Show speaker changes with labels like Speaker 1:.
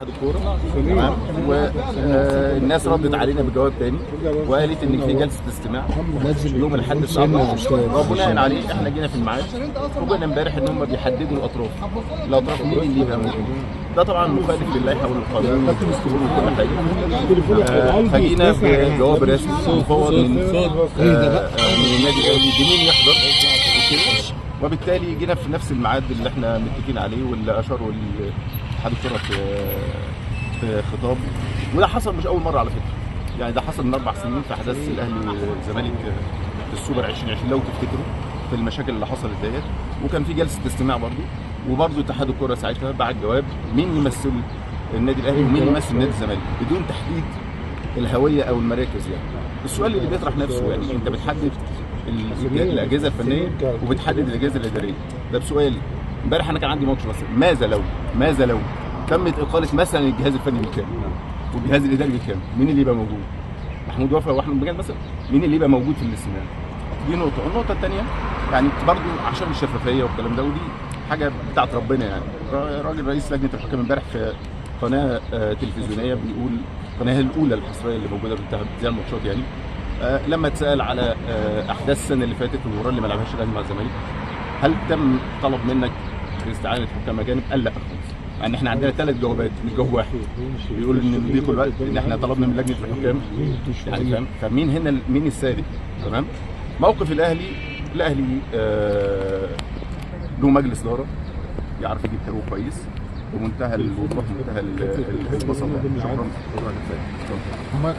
Speaker 1: الكورة، تمام. والناس ردت علينا بجواب تاني وقالت ان في جلسه استماع يوم الاحد الساعة 12، وبناء عليه احنا جينا في الميعاد. وجينا امبارح ان هم بيحددوا الاطراف مين اللي يبقى موجود. ده طبعا مخالف للائحه وللقانون وكل حاجة. فجينا بجواب رسمي مفوض من النادي الاهلي بمين يحضر، وبالتالي جينا في نفس الميعاد اللي احنا متفقين عليه واللي اشاروا اتحاد الكره في خطاب. وده حصل مش اول مرة على فكرة، يعني ده حصل من 4 سنين في احداث الاهلي والزمالك في السوبر 2020 لو تفتكروا، في المشاكل اللي حصلت ديت، وكان في جلسه استماع برضو، وبرضو اتحاد الكره ساعتها بعت جواب مين يمثل النادي الاهلي ومين يمثل نادي الزمالك بدون تحديد الهوية او المراكز. يعني السؤال اللي بيطرح نفسه، يعني انت بتحدد الاجهزة الفنية وبتحدد الاجهزة الادارية، ده بسؤال. امبارح انا كان عندي ماتش مثلا، ماذا لو تمت اقاله مثلا الجهاز الفني بالكامل والجهاز الاداري بالكامل، مين اللي يبقى موجود؟ محمود وفا واحمد مجاد مثلا، مين اللي يبقى موجود في الاستماع؟ دي نقطة. النقطة الثانية يعني برضو عشان الشفافية والكلام ده، ودي حاجة بتاعت ربنا، يعني راجل رئيس لجنة الحكام امبارح في قناة تلفزيونية بيقول، القناة الاولى الحصريه اللي موجودة بتذيع الماتشات يعني، لما اتسال على احداث السنة اللي فاتت والمباراة اللي ما لعبهاش الاهلي مع الزمالك، هل تم طلب منك استعانه حكام اجانب؟ قال لا خالص. يعني احنا عندنا 3 جوابات مش جواب واحد، بيقول ان دي كل وقت ان احنا طلبنا من لجنة الحكام، يعني فاهم؟ فمين هنا مين الصادق؟ تمام. موقف الاهلي، الاهلي له مجلس ادارة يعرف يجيب حقوق كويس بمنتهى الوضوح ومنتهى البساطة. شكرا.